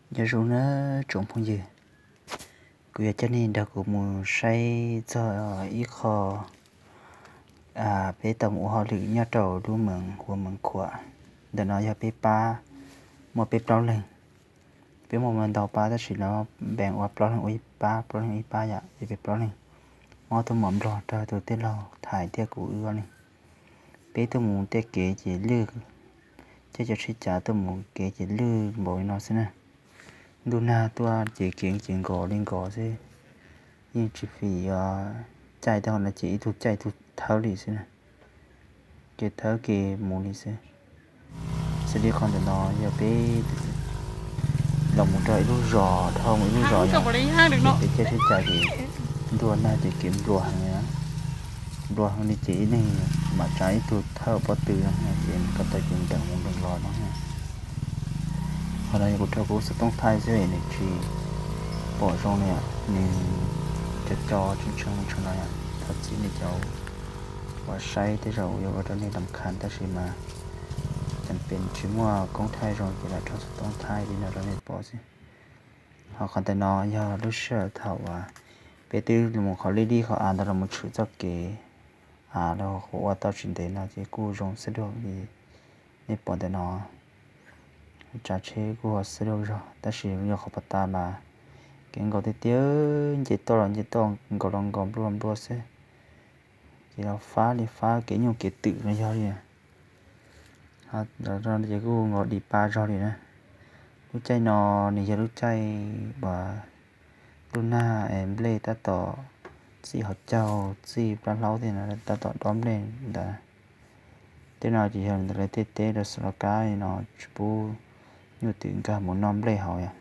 Nyob zoo na tsoom phooj ywg, kuv yuav coj nej nrog kuv mus saib txog ib qho peb tau mus ua hauj lwm nyob rau lub mees hu ua Mees Khuam. Ntawm no yog peb pab, muaj peb plaub leeg. Peb muaj ntau pab tab sis no npees ua plaub leeg ua ib pab, plaub leeg ib pab yom, ces peb plaub leeg. Muaj ob tug muam nplog rau tus tij laug Thaiv thiab kuv wb ob leeg. Peb tuaj mus tej kev ces lwj, caij cov tsheb cav tuaj mus kev ces lwj npaum li no xwb na. Ntuj nag tuaj ces kev ces nkos li nkos xwb, yeej tsis fim caij tej no ces ib tug caij ib tug thawb li xwb na. Kev thawb kev mus li xwb. Xws li qhov ntawm no yog peb los mus rau ib lub zos, dhau mus ib lub zos yom, ces peb caij tsheb cav ces ntuj nag ces kev nplua heev, nplua heev li ces ib leeg mam tsa ib tug thawb pob tw no ces kom tau ces npees mus npees los no. Qhov no yog kuv rau kuv xov tooj thaij xwb nws tsis pom zoo li, nws co co tshee tshee tshee no yom. Thov txim nej cov uas saib tej zaum yuav ua rau nej lam khas tab sis mas cas pem tsis muaj koob thaij zoo ces lam rau xov tooj thaij li no rau nej pom xwb. Ho qhov ntawm no yog lub sij hawm thaum uas peb twb mus qhov lij lij qhov av ntawd los mus tshwm txoj kev av los ua tau tsis ntev no ces kuj zoo xwb luag li nej pom ntawm no. Tsav tsheb kuj ho xwb luag zog tab sis yog qhov pas tas mas kev nkaus tiag tiag, nce toj los nce toj, nkaus los nkaus nplua nplua xwb. Ces los fab li fab kev nyuj kev twm no yog li. Ces kuj nkaus dim pa zog li na. Lub caij no nws yog lub caij uas ntuj nag es nplej tab tom txij hauv caug txij plab hlaub thiab no tab tom dob nplej ntawd. Tej no ces yog ntawm lawv tej teb rau Xas Los Kab li no tsis pub nyuj twm nkag mus noj nplej hauv yom.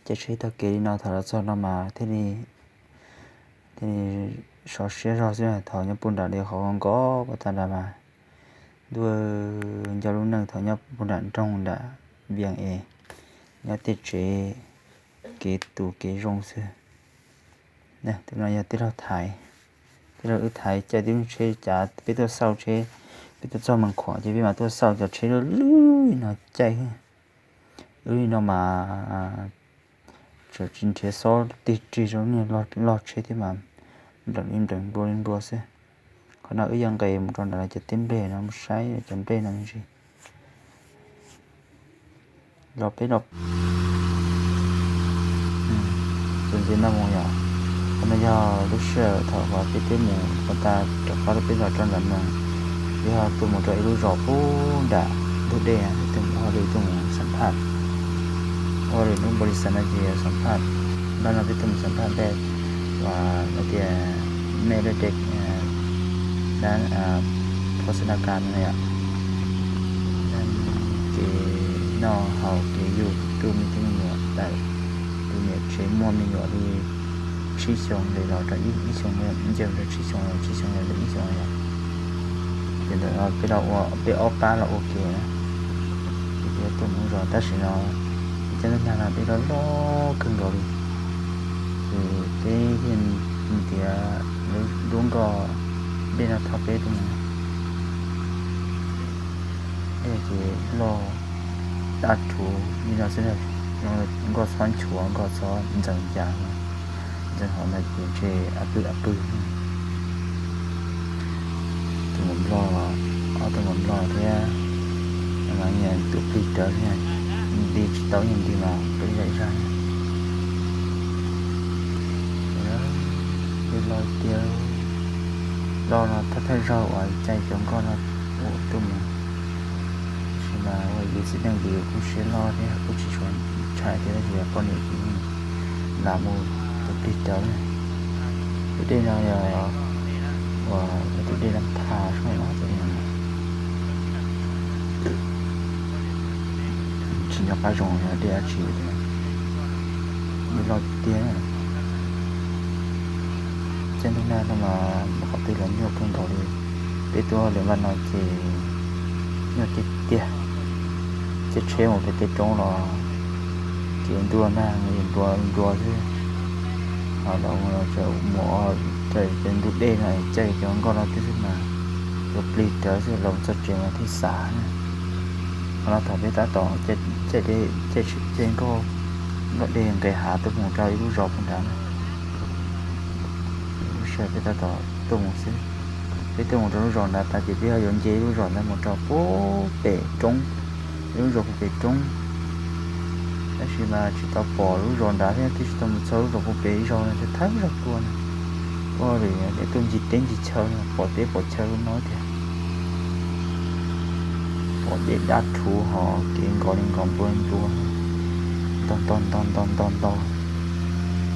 Ces tsheb taug kev li no thaum los txog no mas thiaj li, thiaj li sov siab zog xwb. Thaum nyob puag nram li qhov nkos pas tas nrad mas ntuj nco lub neej thaum nyob puag nram nroog nram Vias es nyob tej tsev kev tus kev zoo xwb. Tus no yog tij laug Thaiv, tij laug wb Thaiv caij tib lub tsheb cav peb tuaj xauj tsheb, peb tuaj txog Mees Khuam ces peb mam tuaj xauj cov tsheb lwj lwj no caij, lwj li no mas tseem tsis nrhiav xob tig rig rau niag log tsheb thiab mas npleem li npleem nplua li nplua xwb. Qhov no wb yuav nqes mus rau nram cov teb nplej no mus saib cov nplej no me ntsis. Los peb los txuas ntxiv no mus yom. Qhov no yog lub sij hawm thaum uas peb twb mus pas tas rov qab rau peb los rau nram Mees, yog tuaj mus rau ib lub zos puag nram ntug dej, peb tuaj mus ua hauj lwm tuaj mus xam phaj, ua hauj lwm lub npaus lis xav no ces xam phaj, npaj no peb tuaj mus xam phaj npe uas hais tias mej lej dej dab phob xab na kas no yom. Kev noj haus kev yug tus me tub me nyuam tawm, tus niam tsev muaj me nyuam li tsib xyoos li los rau ib xyoos, nce rau tsib xyoos los tsib xyoos los rau ib xyoos yom. Ces ntawm no peb los ua, peb ob pab los ua ke na. Ces peb tuaj mus zos tab sis no peb cov ntuj nag no dej loj loj kawg nkaus li. Ces peb thiaj ntiav lub nkoj dej no thauj peb tuaj mus. Dej ces loj dab rhuv li no xwb, nkoj txhob nchuav, nkoj txhob ntxeev ncas, ntxeev hauv ntawd ces ntshe a pwg a pwg. Tus muam nplog, ob tug muam nplog thiab mas nyias tus plig rawv, nti tsis tau nyias nti mas peb zam zag. Dej loj tiag, loj no thawj thawj zaug uas caij cov nkoj no ua tuaj mus. Tab sis mas ua yus txiv neej ces yus kuj siab loj thiab kuj tsis tshua ntshai thiab tab sis poj niam ces yeej lam mus tus plig rawv na. Tus dej no yog uas tus dej Nab Tha sab no, tsis nco qab zoo yog dej dab tsi tiag, dej loj tiag. Caij ntuj nag no mas qhov twg los nyuaj kawg nkaus li. Peb tuaj hauj lwm npaj no ces nyuaj tiag tiag. Caij tsheb mus pem tej roob los kev ntuj nag nplua nplua xwb. Ho los mus rau ntug dej no caij cov nkoj no tib xwb mas tus plig rawv xwb, los txog tsev mas thiaj xav na. Qhov no thaum peb tab tom caij dej, caij nkoj, nkoj dej nqes hav tuaj mus rau ib lub zos puag nrad na. Lub sij hawm peb tab tom tuaj mus xwb. Peb tuaj mus rau lub zos nrad tas ces peb yuav nce lub zos ntawd mus rau puag pem roob, ib lub zos puag pem roob. Tab sis mas tsis tau pom lub zos nrad thiab, twb tsis tau mus txog lub zos puag pem ib zaug no, thawj zaug tuaj na. Ua li tuaj ncig teb ncig chaw no pom teb pom chaw no tiag. Pom dej dab rhuv ho kev nkos li nkos npua ntua, nto nto nto nto nto nto,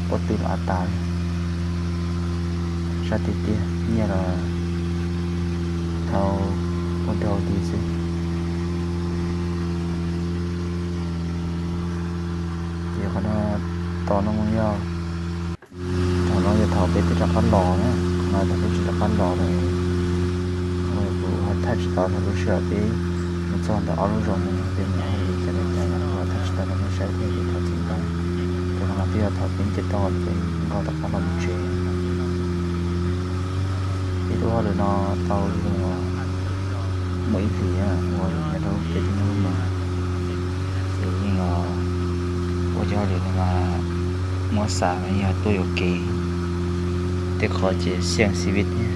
pob tw los av tas li. Sab tiag tiag, nyiaj los thaum ua dog ti xwb. Ces qhov no tos no mus yog, thaum no yog thaum peb twb rov qab los na, qhov no thaum peb tsis rov qab los lawm. Kuv thaij tsis tau thaum lub sij hawm peb mus txog ntawm ob lub zos ntawd peb mus ua li cas li cas los kuv thaij tsis tau rau nej saib thiab ces thov txim ntau. Ces qhov no twb yog thaum peb nce toj peb nkoj rov qab los mus tsev. Peb lub hauj lwm no tau muaj ib hlis uas nyob rau peb tib lub no ces yeej ua cov hauj lwm no mas muab xav mas yog tuaj yuam kev, tej qhov ces xiaj xi vib thiab.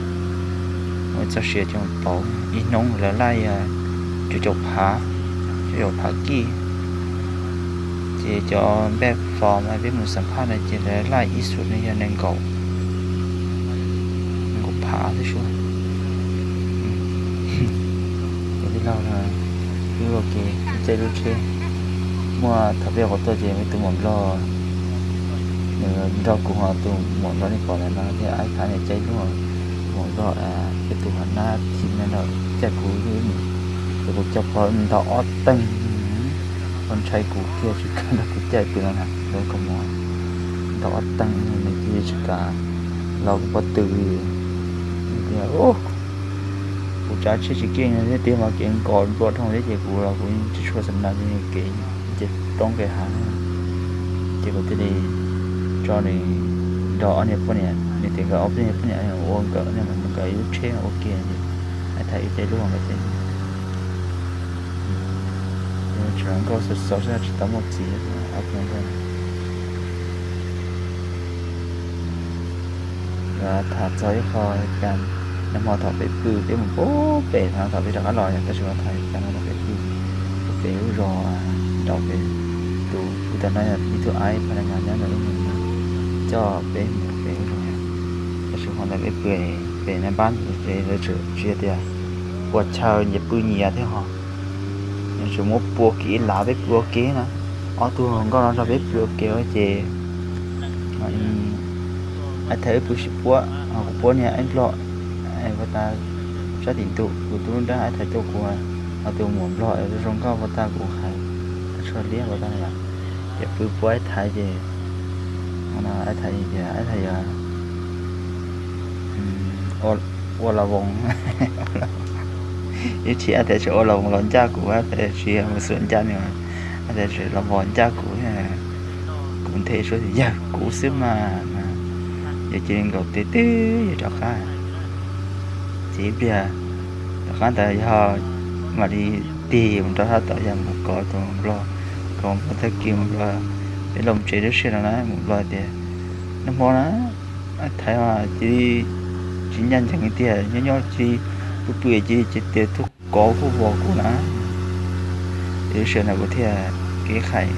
Muaj txoj sia coj mus pauv, ib hnub lawv laij cuaj caum phav, cuaj caum phav kij. Ces cov npej fos mas peb mus xam phaj no ces lawv laij ib xus no yog nees nkaum, nees nkaum phav xwb sub. Cov tij laug no, ib ua ke caij lub tsheb, muaj thaum peb qhov tuaj ces muaj ib tug muam nplog, nws nrog kuv ho tus muam nplog nej pom ntawm no thiab, ib phav nws caij lub, muam nplog, peb tus ho nab thim no caij kuv, ces kuv coj pog ntaus ob teeg, pog ntshai kuv kiag tsis kam nrog kuv caij tus no na, lub kaus mom ntaus ob teeg nws cia li tsis kam los kuv pob tw li. Tias kuv tsav tsheb tsis keej thiab tiag mas kev nkos nplua dhau thiab ces kuv los kuv tsis tshua xam nas li kev nce roob nqes hav na. Ces kuv thiaj li tso nws nrog ob niag poj niam, nws tias nkawd ob peb niag poj niam ua nkawd, nkawd ib lub tsheb ua ke ces ib thaiv wb caij lub nkawd caij. Tseem nkauj xov xov saib tsis tau muaj txiv ob tug nkauj. Tham txog ib qho cas, nag hmo thaum peb pw peb mus puag pem no thaum peb rov qab los, tab sis mas tham cas no thaum peb pw puag pem lub zos nraum pem, tus pw tau no yog ib tug aib pha na nyob ntawm lub no coj peb mus pem lub zos, tab sis qhov ntawd peb pw pem na npab, lawv tseem tsis tias ua chaw nyias pw nyias thiab ho, tseem muab pua kev lav peb pw ua ke na. Ob tug hluas nkauj no nrog peb pw ua ke ces ib thaiv wb pw sib puab, kuv puab niag aib nplog puag ta sab tim ntuj, kuv tus lub nrab ib thaiv tuaj kuv, ho tus muam nplog zoo nkauj puag ta kuv hais, tag tshua liab puag ta na yom. Ces pw puab ib thaiv ces ib thaiv tias ib thaiv yog ua la voos, ib thaiv ib thaiv tseem ua la voos los ncaj kuv, ib thaiv tsis mus xuas ncaj nws, ib thaiv tseem los voos ncaj kuv, kuv nthe suab tias yawg kuv xwb mas, yawg cia li nkaum twb twb yawg rov qab. Ces ib pliag tom qab ntawd yog mam li tig mus rau sab tom yog mus kov tus nplog, kov nplog tag kis mus nplog, peb los tsev lub sij hawm no na mus nplog tias nag hmo na, ib thaiv cia li tsis ncaj ncees tiag, nyob nyob cia li pw pw cia li ces tias tuaj kov kuj vos kuj na. Ces lub sij hawm no kuv thiaj kev qhais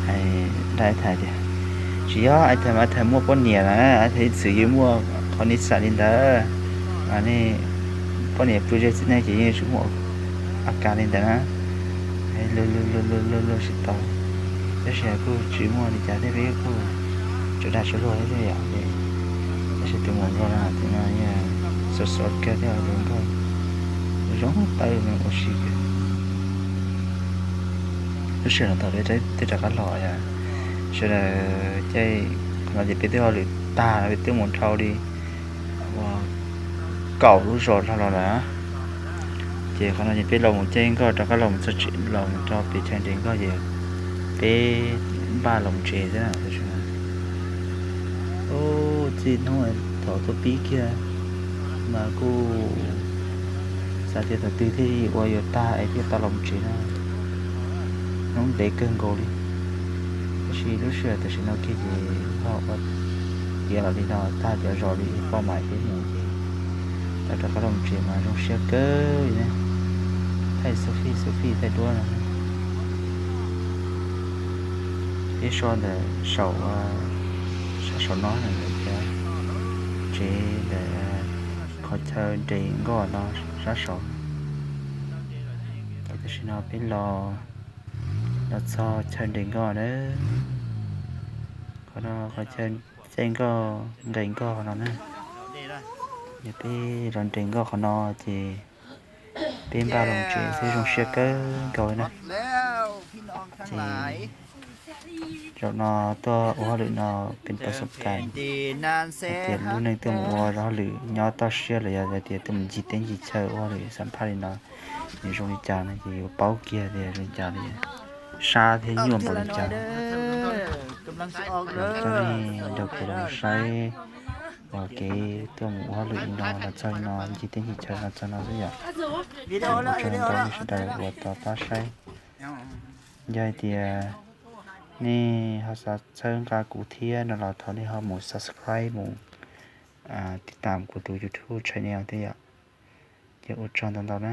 hais rau ib thaiv tias tsis yog ib thaiv mas ib thaiv muaj poj niam na, ib thaiv ib txwm yeej muaj qhov nij xam li ntawd, mas nej poj niam pw ze txiv neej ces yeej tsis muaj a kas li ntawd na. Luag luag luag luag luag tsis tau, tab sis kuj tsis muaj li cas thiab peb kuj tseem dag tsis luag thiab yom. Tab sis tus muam nplog no tus no yog xov xov kawg thiab tus nkauj zoo tawv ua si kawg. Lub sij hawm no thaum peb twb rov qab los yom, sawv daws caij qhov no ces peb twb hauj lwm tag no peb twb mus dhau li ua kaum lub zos dhau los lawm. Ces qhov no ces peb los mus caij nkoj rov qab los mus txog tsev los mus rau pem chaw nres nkoj ces peb npaj los mus tsev xwb na. Ub, txij hnub thaum tuaj pib kiag mas kuj xav tias thaum twg thiaj li ua yuav tag es thiaj tau los mus tsev na. Hnub ntev kawg nkaus li, tab sis lub sij hawm tam sim no kiag ces ho ua tiav los li no tag cov zos li poj mam peb mus ces tau rov qab los tsev mas zoo siab kawg li ne. Thaij selfie, selfie thaij duab no. Peb so ntawm saum, sab saum no ntawm cov tsev ntawm qhov chaw nres nkoj no sab saud. Tam sim no peb los, los txog chaw nres nkoj na. Qhov no qhov chaw caij nkoj, nqes nkoj qhov no na. Yog peb los nres nkoj qhov no ces peb npaj los tsev xwb zoo siab kawg nkaus li na. Ces zaum no tuaj ua hauj lwm no peb tau xub kais hais tias lub neej tuaj mus ua hauj lwm nyob toj siab los yog hais tias tuaj mus ncig teb ncig chaw ua hauj lwm xam phaj li no, nws zoo li cas no ces yuav paub kiag tias zoo li cas li. Sab thiab nyuaj npaum li cas. Los coj nej nrog kuv los saib, los kev tuaj mus ua hauj lwm li no los txog li no, ncig teb ncig chaw los txog no xwb yom. Ua tsaug ntau nej sawv daws uas tau pab saib. Yog hais tias nej ho xav txhawb nqa kuv thiab no los thov nej ho mus subscribe, mus tiv tam kuv tus YouTube channel thiab yom. Ces ua tsaug ntau ntau na.